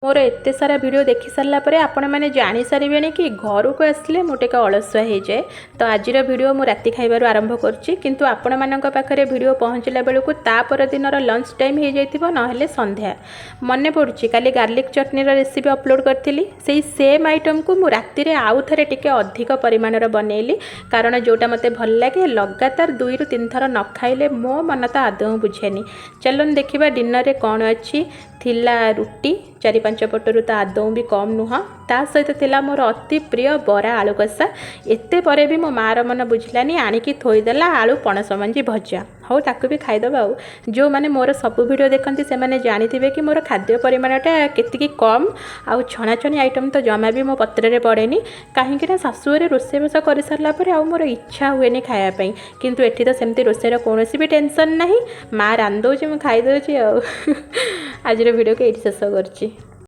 ମୋର ଏତେ ସାରା ଭିଡ଼ିଓ ଦେଖି ସାରିଲା ପରେ ଆପଣମାନେ ଜାଣିସାରିବେଣି କି ଘରକୁ ଆସିଲେ ମୁଁ ଟିକେ ଅଳସୁଆ ହେଇଯାଏ। ତ ଆଜିର ଭିଡ଼ିଓ ମୁଁ ରାତି ଖାଇବାରୁ ଆରମ୍ଭ କରୁଛି, କିନ୍ତୁ ଆପଣମାନଙ୍କ ପାଖରେ ଭିଡ଼ିଓ ପହଞ୍ଚିଲା ବେଳକୁ ତା ପରଦିନର ଲଞ୍ଚ ଟାଇମ୍ ହେଇଯାଇଥିବ, ନହେଲେ ସନ୍ଧ୍ୟା। ମନେ ପଡ଼ୁଛି, କାଲି ଗାର୍ଲିକ୍ ଚଟଣିର ରେସିପି ଅପଲୋଡ଼ କରିଥିଲି। ସେଇ ସେମ୍ ଆଇଟମ୍କୁ ମୁଁ ରାତିରେ ଆଉ ଥରେ ଟିକେ ଅଧିକ ପରିମାଣର ବନେଇଲି, କାରଣ ଯେଉଁଟା ମୋତେ ଭଲ ଲାଗେ, ଲଗାତାର 2ରୁ 3 ଥର ନ ଖାଇଲେ ମୋ ମନ ତ ଆଦୌ ବୁଝେନି। ଚାଲନ୍ତୁ ଦେଖିବା ଡିନରରେ କ'ଣ ଅଛି। ଥିଲା ରୁଟି, 4-5 ପଟରୁ ତ ଆଦୌ ବି କମ୍ ନୁହଁ। ତା ସହିତ ଥିଲା ମୋର ଅତି ପ୍ରିୟ ବରା ଆଳୁ କଷା। ଏତେ ପରେ ବି ମୋ ମାଆର ମନ ବୁଝିଲାନି, ଆଣିକି ଥୋଇଦେଲା ଆଳୁ ପଣସ ମଞ୍ଜି ଭଜା। ହଉ, ତାକୁ ବି ଖାଇଦେବା। ଆଉ ଯେଉଁମାନେ ମୋର ସବୁ ଭିଡ଼ିଓ ଦେଖନ୍ତି, ସେମାନେ ଜାଣିଥିବେ କି ମୋର ଖାଦ୍ୟ ପରିମାଣଟା କେତିକି କମ୍। ଆଉ ଛଣାଛଣି ଆଇଟମ୍ ତ ଜମା ବି ମୋ ପତ୍ରରେ ପଡ଼େନି, କାହିଁକି ନା ଶାଶୁଘରେ ରୋଷେଇବାସ କରିସାରିଲା ପରେ ଆଉ ମୋର ଇଚ୍ଛା ହୁଏନି ଖାଇବା ପାଇଁ। କିନ୍ତୁ ଏଠି ତ ସେମିତି ରୋଷେଇର କୌଣସି ବି ଟେନସନ୍ ନାହିଁ। ମା ରାନ୍ଧି ଦେଉଛି, ମୁଁ ଖାଇଦେଉଛି। ଆଉ ଆଜିର ଭିଡ଼ିଓକୁ ଏଇଠି ଶେଷ କରୁଛି।